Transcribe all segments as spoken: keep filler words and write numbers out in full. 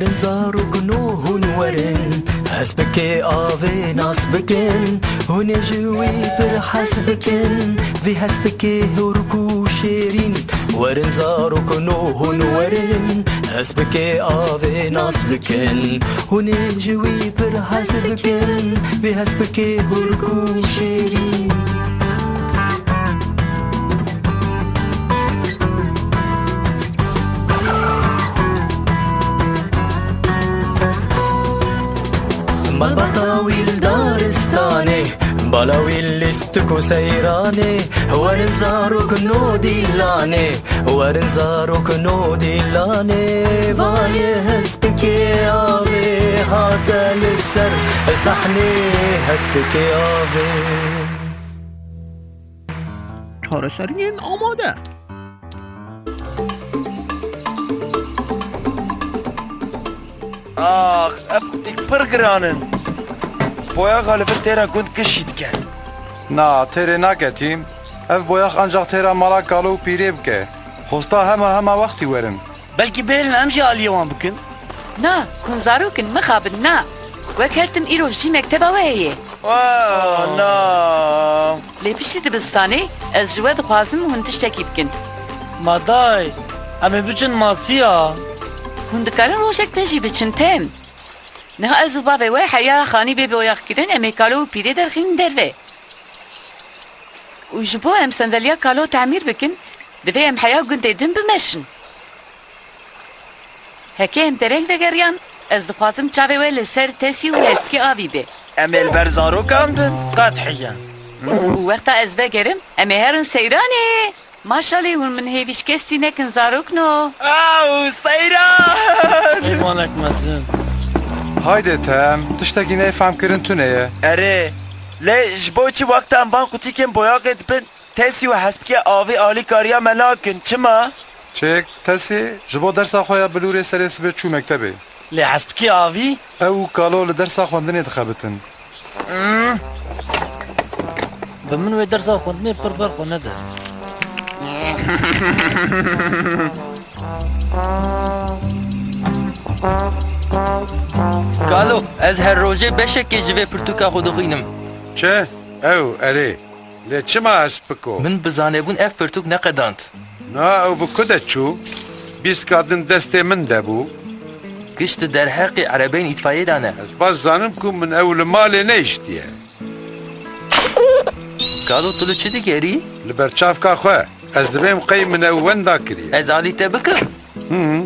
Zarokno hûn werin, hespikê avê nas bikin, hûn ê ji wî pir hez bikin, vî hespikê hûrk û şêrîn. Werin zarokno hûn werin, hespikê avê nas bikin, hûn ê ji wî pir hez bikin, vî hespikê hûrk û şêrîn. Malbata wî li daristanê, bala wî lîstik û seyranê, werin zarok no dîlanê, werin zarok no dîlanê, vayê hespikê avê hate li ser sahnê, hespikê avê. Çareseriyên amade. Ax, ev qutîk pir giran in. Boyaxa li vir têra gund kişî dike. Na, têrê nake Tîm. Ev boyax ancaq têra mala kalo û pîrê bike. Hosta hema hema wextî werin. Belkî bêlin em jî aliyê wan bikin. Na, hûn zarok in, mixabin, na. Wek her tim îro jî mekteba we heye. Wa, na. Lê piştî dibistanê ez ji we dixwazim hûn tiştekî bikin. Ma dayê, em ê biçin masiya. Hûn dikarin rojek din jî biçin, Tem. Niha ez û bavê we heya xanî bê boyaxkirin, em ê kalo û pîrê derxînin derve. Û ji bo em sendeliya kalo temîr bikin, divê em heya gundê din bimeşin. Heke em dereng vegeriyan, ez dixwazim çavê we li ser Tesî û hespikê avî be. Em ê li ber zarokan bin? Qet hiye. Û wexta ez vegerim, em ê herin seyranê. Maşalê hûn min hêvî şikestî nekin zarokno. Aw, seyran! Heywanek mezin. Hayde Tem, tiştekî neyfamkirin tune ye. Erê, lê ji bo çi wexta em van qutîkên boyaxê dibin, Tesî û hespikê avê alîkariya me nakin, çima? Çêk, Tesî, ji bo dersa xwe ya bilûrê serê sibê çû mektebê. Lê hespikê avî? Ew û kalo li dersa xwendinê dixebitin. Hmm. Bi min wê dersa xwendinê pir ber xwe nede. Kalo, ez her rojê beşekê ji vê pirtûka xwe dixwînim. Çi? Ew, erê. Lê çima hespiko? Min bi zanebûn ev pirtûk neqedand. Na, ew bi ku de çû? Bîstka din destê min de bû. Giş di derheqê erebeyên îtfayê de ne. Ez baş zanim ku min ew li malê nehiştiye. Kalo, tu li çi digerî? Li ber çavka xwe. Ez dibêm qey min ew wenda kiriye. Ez alî te bikim? Hı.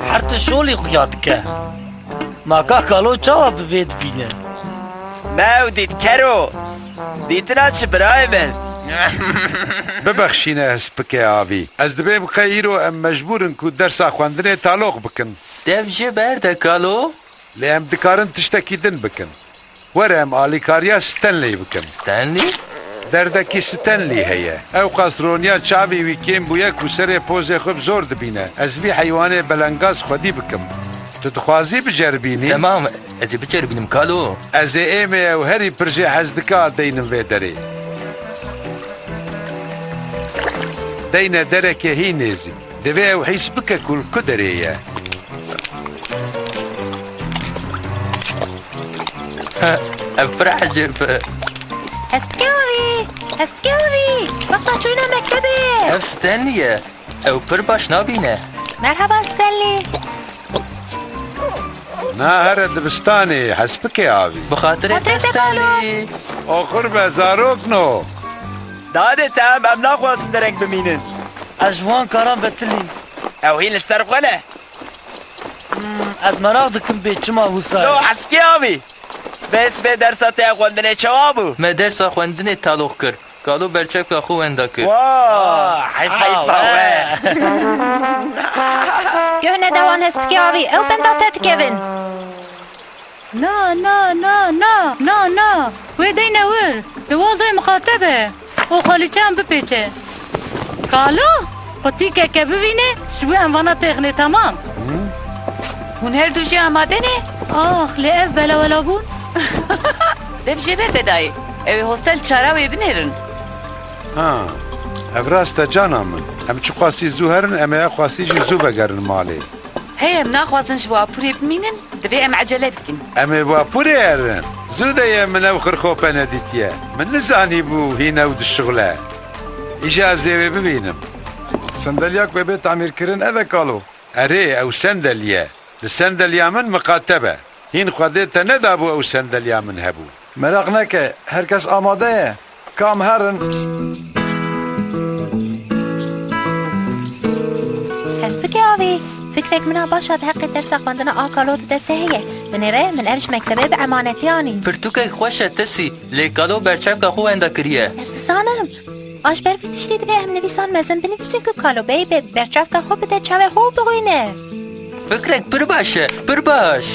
Her tişt şolî xuya dike. Ma ka kalo çawa bi vê dibîne? Me ew dît kero. Dîtina çi birayê min? Bibexşîne hespikê avî. Ez dibêm qey îro em mecbûr in ku dersa xwendinê taloq bikin. Dev jê berde kalo. Lê em dikarin tiştekî din bikin. Were em alîkariya Stanley bikin. Stanley? Derdekî Stanley heye. Ewqas roniya çavê wî kêm bûye ku serê pozê xwe bi zor dibîne. Ez vî heywanê belengaz xwedî bikim. Tu dixwazî biceribînî? Temam, ez ê biceribînim kalo. Ez ê êmê ew herî pir jê hez dike a deynim vê derê. Deyne derekê hî nêzik. Divê ew hîs bike ku li ku derê ye. Ev pir ecêb e. Hespikê avî! Hespikê avî! Wexta çûyîna mektebê! Ev Stanley ye. Ew pir baş nabîne. Merhaba Stanley. Na here dibistanê, hespikê avî. Bi xatirê te Stanley. Oxir be zarokno. Dadê te em, em naxwazin dereng bimînin. Ez ji wan karan betilîm. Ew hîn li ser xwe ne. Hmm, ez meraq dikim bê çima wisa ye. No, hespikê avî. Bê sibê dersa te ya xwendinê çawa bû? Me dersa xwendinê taloq kir. Kalo berçavka xwe wenda kir. Wa, heyfa we. Guh nede wan hespikê avî, ew benda te dikevin. Na, na, na, na, na, na. Wê deyne wir. Li wazayê miqate be. Û xalîçeyan bipêçe. Kalo, qutîkeke bivîne, ji bo em vana têxinê, temam. Hûn her du jî amade ne? Ax, lê ev belawela bûn. Dev jê berde dayê. Ew ê hostel çara wê binêrin. Ha. Ev rast e cana min. Em çiqasî zû herin, em ê eqasî jî zû vegerin malê. Hey, em naxwazin ji vapûrê bimînin, divê em ecele bikin. Em ê vapûrê herin. Zû de ye, min ew xirxope nedîtiye. Min nizanîbû hîn ew dişixule. Îja ez ê wê bibînim. Sendeliya ku ê bê tamîrkirin ev e kalo. Erê, ew sendel e. Li sendeliya min miqate be. Hîn Xwedê te nedabû ew sendeliya min hebû. Meraq neke, her kes amade ye. Kam herin? Hespikê avî, fikrek min a baş a di heqê dersa xwendina a kalo dide te heye. Binêre, min ev ji mektebê bi emanetî anîn. Pirtûkek xweş e Tesî, lê kalo berçavka xwe wenda kiriye. Ez dizanim. A ji ber vî tiştî divê em nivîsan mezin binivîsin ku kalo bey be berçavka xwe bide çavê xwe û bixwîne. Fikrek pir baş e, pir baş.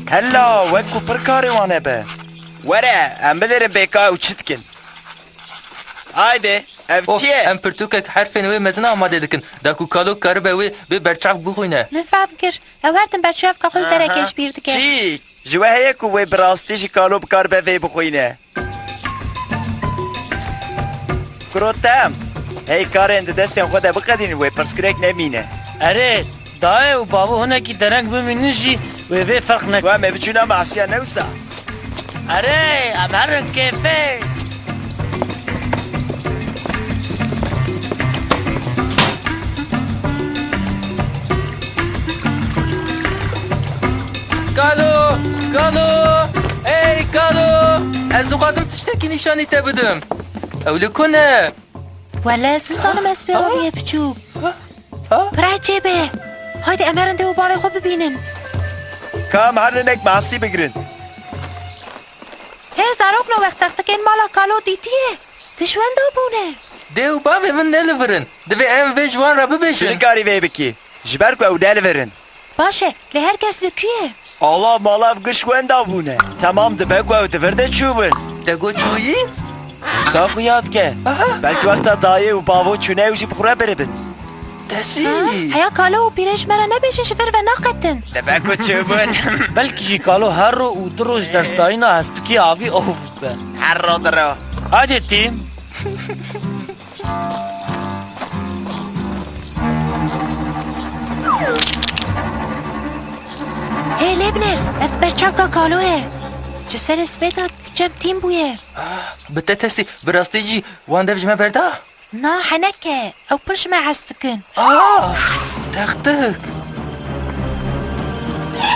Hela, wek ku pir karê wan hebe. Were, em binêrin bê ka ew çi dikin. Haydi, ev Oh, çi ye? Em pirtûkek herfên wê mezin amade dikin, da ku kalo karibe wê bê berçav bixwîne. Min fehm kir. Ew her tim berçavka xwe li derekê Aha. ji bîr dike. Çi? Ji we heye ku wê bi rastî jî kalo bikaribe vê bixwîne? Kuro Tem, hey karên di destên xwe de biqedînin wê pirsgirêk nemîne. Erê, dayê û bavo hinekî dereng bimînin jî wê vê ferq neke. Ji we me biçûna masiya ne wisa. Erê, em herin kêfê. Kalo! Kalo! Ey Kalo! Ez dixwazim tiştekî nîşanî te bidim. Ew li ku ne? Wele ez nizanim ez pê aviyê biçûk. Ha? Pir ecêb e. Haydi em herin dê û bavê xwe bibînin. Ka em herin hinek masî bigirin. Hê zarokno, wext textikên mala Kalo dîtiye. Giş wenda bûne. Dê û bavê min ne li vir in. Divê em vê ji wan re bibêjin. Tu nikarî vê bikî. Ji ber ku ew ne li vir in. Baş e, lê her kes li ku ye? Alav malav giş wenda bûne. Temam dibe ku ew di vir de çûbin. Te got çûyî? Wisa xuya dike. Aha. Belkî wexta dayê û bavo çûne ew jî bi xwe re biribin. Tesî. Ha? Heya Kalo û Pîrê ji me re nebêjin ji vir ve naqetin. Dibe ku çûbin. Belkî jî Kalo her ro û du roj dersdayîna hespikê avî ov bibe. Her ro du ro. Hadi Tim. Hê lê bine, ev berçavka Kalo ye. Ji serê spêda diçem tîm bûye. Ah, bi te Tesî, bi rastî jî wan dev ji me berda? Na, heneke, ew pir ji me hez dikin. Ah, textik.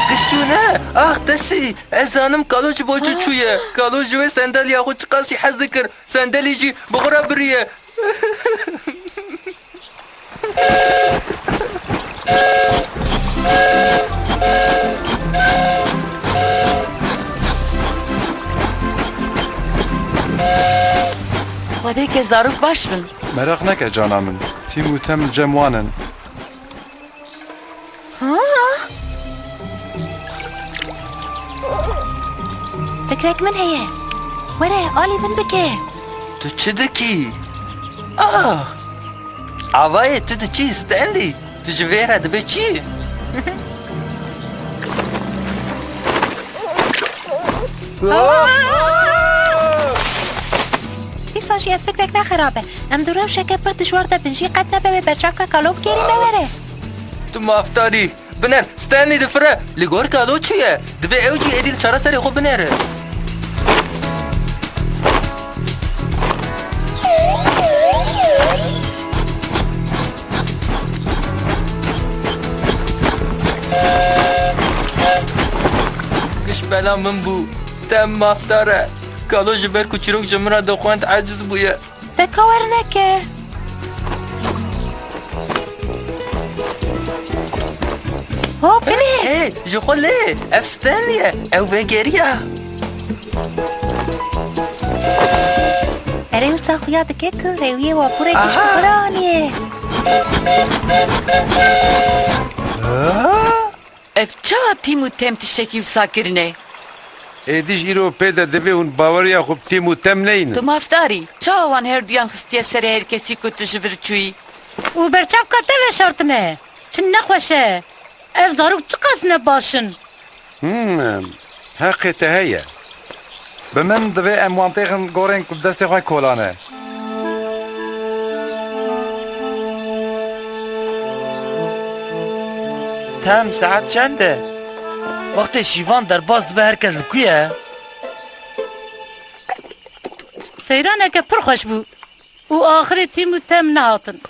Giş çûne, ah Tesî, ez zanim Kalo ji bo çi çûye. Kalo ji wê sendeliya xwe çiqasî hez dikir, sendelî jî bi xwe re biriye. Xwedê ke zarok baş bin. Meraq neke cana min. Tîm û Tem li cem wan in. Ha? Fikrek min heye. Were, alî min bike. Tu çi dikî? Ah! Avayê tu diçî, Stanley? Tu ji vê re dibê çi? Dîsa jî ev fikrek ne xerab e. Em di rewşeke pir dijwar de bin jî qet nebe wê berçavka Kalo bigêrî me were. Tu mafdar î. Biner, Stanley difire. Li gor Kalo çûye. Divê ew jî êdî li çareserê xwe binere. Giş bela min bû. Tem mafdar e. Kalo ji ber ku çîrok ji min re dixwend, eciz bûye. Te ka werneke. Hop, lê. Ê, ji xwe lê. Ev Stanley ye. Ew vegeriya. Erê, wisa xuya dike ku rêwiyê wapûrê giş Aha. bi xwe re aniye. Aha. Ev çawa Tîm û Tem tiştekî wisa kirine? Êdî ji îro pê de divê hûn baweriya xwe bi Tîm û Tem neynin. Tu mafdar î. Çawa wan herduyan xistiye serê her kesî ku tu ji vir çûyî? Û berçavka te veşartine. Çi nexweş e. Ev zarok çiqas ne baş in. Hmm, heqê te heye. Bi min divê em wan têxin gorên ku bi destê xwe kolan e. Tem, saet çend e? Wextê şîvan derbas dibe, her kes li ku ye? Seyraneke pir xweş bû û axirê Tîm û Tem nehatin.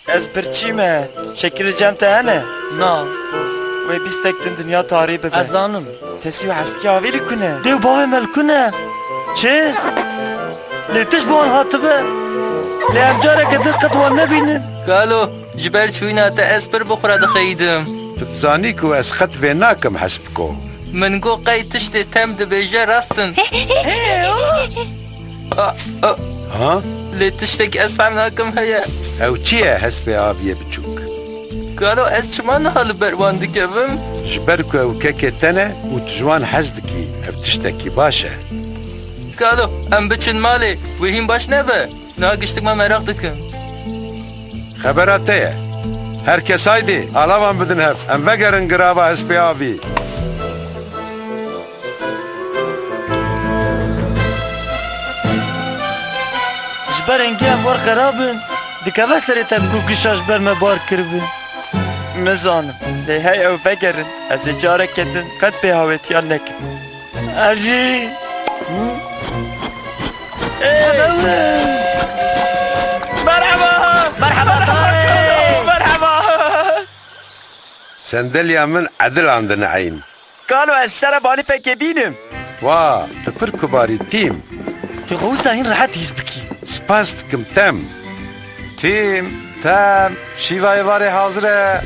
Ez birçî me. Şekil li cem te hene? Na. Wê bîstek din dinya tarî bibe. Ez zanim. Tesî û hespî avî li ku ne? Dê û bavê me li ku ne? Çi? Lê tişt bi wan hatibe? Lê em careke din qet wan nebînin. Galo, ji ber çûyîna te ez pir bi xwe re dixeyidim. Tu dizanî ku ez qet vê nakim hespiko. Min got qey tiştê Tem dibêje rast in. A, a. Ha? Lê tiştek ez fehm nakim heye. Ew çi ye hespê aviyê biçûk? Galo ez çima niha li ber wan dikevim? Ji ber ku ew kekê te ne û tu ji wan hez dikî, ev tiştekî baş e. Galo em biçin malê, wê hîn baş nebe. Niha giştik me meraq dikim. Xebera te ye. Her kes haydê, alavan bidin hev. Em vegerin girava hespê avî. Ji ber hingê em wer xerab in, dikeve serê te ku gişa ji ber me bar kiribe. Nizanim, lê hey ew vegerin, ez ê careke din qet bêhawêtiyan nekim. Ez jî. Ê! Merhaba! Merhaba, Tarîk! Merhaba! Sendeliya min edilandin eyn. Galo ez ji te re balîfekê bînim. Wa, tu pir kubarî Tîm. Tu xwe wisa hîn rehet hîs bikî. Spas dikim Tem. Tîm, Tem, şîva êvarê hazir e.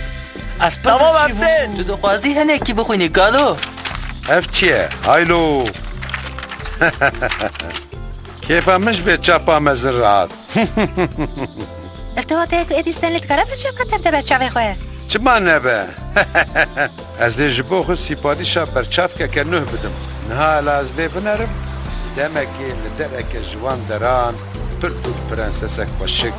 Ez pir Tamam, birçî bûm. Eftin. Tu dixwazî hinekî bixwînî, Galo? Ev çi ye? Haylo. Kêfa min ji vê çapa mezin re hat. Ev tewa te ye ku êdî Stanley dikare berçavka Tem te berçavê xwe? Çima nebe? Ez ê ji bo xwe sîparîşa berçavkeke nuh bidim. Niha hela ez lê binerim, demekê li dereke ji wan deran pir dûr prensesek xweşik.